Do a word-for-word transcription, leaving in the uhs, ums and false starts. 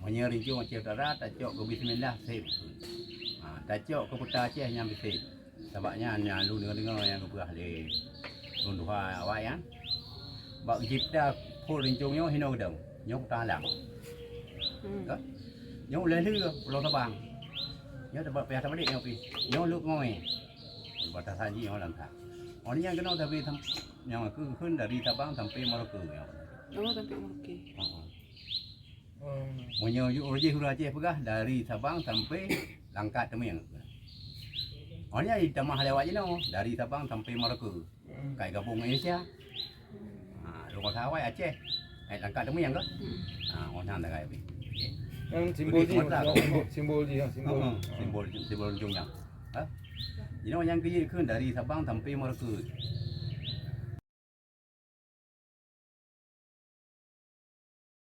Meunyoe rincong Aceh Utara tacok keu bismillah seb. Ha, tacok keu peuta Aceh nyan biseb. Sabab nyan, nyan lôn deungoe-deungoe nyang geupeugah lé lôn tuha awai nyan. Bak geucebta phon rincong nyoe hinoe geudong. Nyoe peuta alam. Hmm. Ka? Nyoe ulèe lheueh Pulo Sabang. Nyoe teumpat payah tamadek nyoe pih. Nyoe Lhokseumawe. Perbatasan jih nyoe Langkat. Oh, nyan keunoe tapi sam-, nyang keu kheun dari Sabang sampai Merauke nyoe. Oh, sampai Merauke. Heeh. Meunyoe ju-, ureueng jih ureueng Aceh peugah dari Sabang sampai Langkat Teumieng. Oh, nyan jitamah lewat jinoe dari Sabang sampai Merauke. Hmm. Kai gabong ngon Indonesia. Ha, lôn rasa awai Aceh. Eh, Langkat Teumieng ke? Hmm. Ha, oh, nyan dah kai. Okey. Nyan simbol jih, simbol, simbol jih, ha, simbol. Heeh, simbol, simbol ujong nyan. Ha? Jinoe nyang keu jih kheun dari Sabang sampai Merauke.